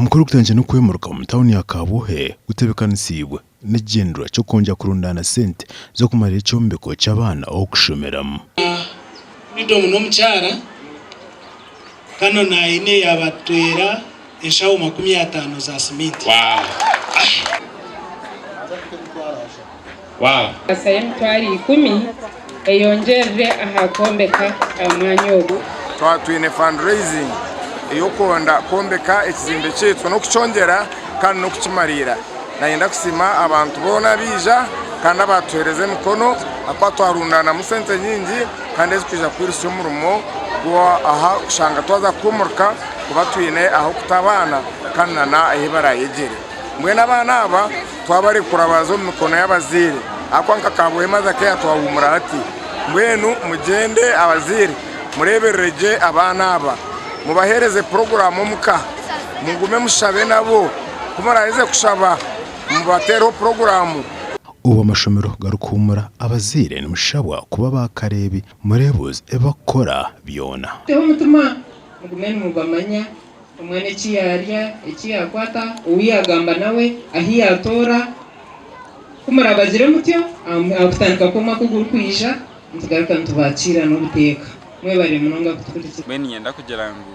Omukoro ogutandikire n'okwemuruka omu tauni ya Kabwohe gutebekanisiibwe n'ekigyendererwa ky'okwongyera kurundaana sente z'okumarira ekyombeko ky'abaana okushomeramu. Freedom n'omukyara Canon aine yabatwera enshaho 50 za siminti. Baasa y'emitwaro ikumi eyongyerere aha kwombeka omwanya ogu. Twaba twine fundraising ey'okwenda kwombeka ekizimbe kyaitu n'okukyongyera kandi n'okukimariira. Nayenda kusiima abantu boona abaija kandi abatuheereza emikono ahakuba twarundanamu sente nyingi kandi ezirikwija kwirutsya omurimo aha kushanga twaza kuhuumurika kuba twine ah'okuta abaana kandi n'ahu baraayegyere. Mbwenu abaana aba twabarekura baaza omu mikono y'abazaire ahakuba nka Kabwohe Mother Care twahuumura hati. Mbwenu mugyende abazaire mureeberere gye abaana aba, mubaheereze puroguraamu omuka, mugume mushabe nabo, ku muraaheze kushaba mubateereho puroguraamu. Obu amashomero garikuhuumura, abazaire nimushabwa kuba baakareebi mureebuuze ebi barikukora byona. Muteho omutima mugume nimubamanya. Omwana eki yaarya, eki yaakwata, ou yaagamba nawe, ahu yaatoora. Ku muraabagire mutyo, aha kutandika kw'omwaka ogurikwija, nitugaruka nitubakiira n'obuteeka. Mwebare munonga kutuhurikiza. Mbwenu niinyenda kugira ngu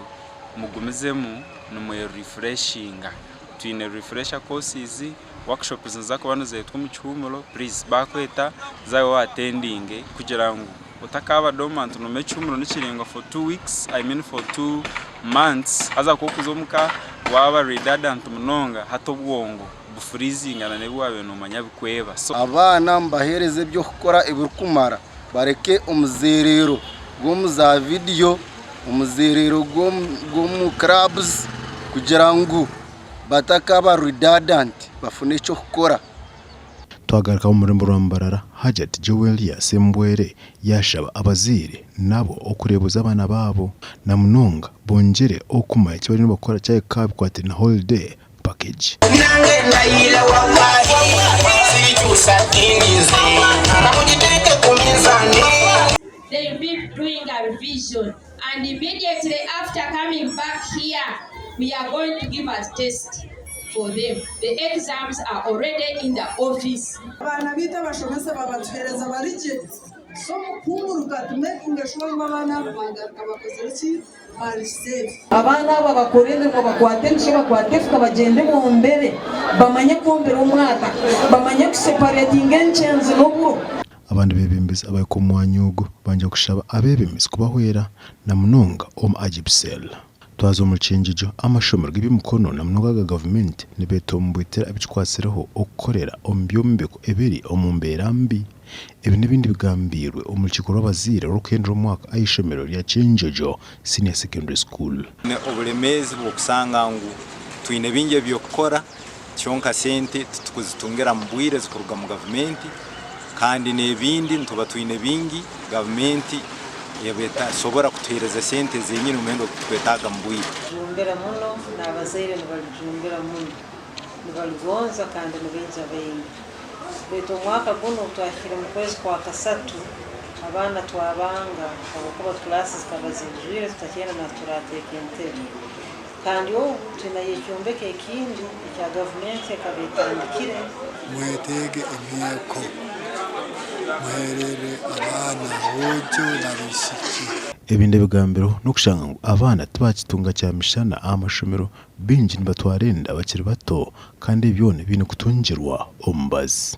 mugumizemu nimwerifreshinga. Twine refresher courses, workshops niziza kuba nizeetwa omu kihuumuro, please baakweta zayo oatendinge kugira ngu Otakaaba dormant noomanya ekihuumuro nikiringwa for two weeks, I mean for two months haza ku orikuza omuka waaba redundant munonga hati obwongo bufreezinga na n'ebi waabaire noomanya bikweba so. Abaana mubaheereze eby'okukora ebirikumara bareke omuzeereero gw'omu za vidiyo, omuzeereero gw'omu clubs kugira ngu batakaaba redundant bafune eky'okukora. Twagaruka omu rurembo rwa Mbarara, Hajat Jowelia Sembwere yaashaba abazaire nabo okureebuza abaana baabo na munonga bongyere okumanya eki bariyo nibakora kyahika aha bikwatiraine na holiday package. They be doing a revision and immediately after coming back here we are going to give a test for them. The exams are already in the office. Abaana baitu abashomesa babatuheereza bari gye so omu kuhumuruka tu makinge sure ngu abaana aba bagaruka bakozire ki bari safe. Abaana aba bakore emirimo bakwate emisyo bakwate efuka bagyende bombere bamanye kwombera omwata bamanye kuseparetinga enkyenzi n'oburo. Abandi beebembezi abahika omu mwanya ogu bangira kushaba abeebembezi kubahwera na munonga omu Agipsel. Twaza omu Rukingijo, amashomero g'eby'emikono na munonga aga gavumenti nibetomboitera ebikikwatsireho okukorera omu byombeko ebiri omu mbeera mbi. Ebi n'ebindi bigambiirwe omu rukiiko rw'abazaire orurikuhendera omwaka aha ishomero rya Kyenjojo Senior Secondary School. Oburemeezi bw'okushanga ngu twine bingi eby'okukora Kyonka sente titukuzitungira mu bwire zikuruga mu gavumenti kandi n'ebindi nituba twine bingi gavumenti eba etasobora kutuhereza sente zenyini omuhendo ogu tukwetaaga mu bwire. Jumbira muno n'abazaire nibalijumbira muno. Nibaligonza kandi nibaija baingi. Baitu omwaka gunu obu twahikire mu kwezi kwa kasatu, abaana twabanga habwokuba kulaasi zikaba ziijwire tutakyaine nahu turateeka entebe. Kandi obu twinayo ekyombeko ekindi ekya gavumenti ekaba etandikire. Mweteege emyeko, muheerere abaana aboojo n'abaishiki. Ebindi ebigambirweho n'okushanga ngu abaana tibakitunga kyamishana aha mashomero, baingi nibatwara enda bakiri bato kandi ebi byona biine kutungirwa omubazi.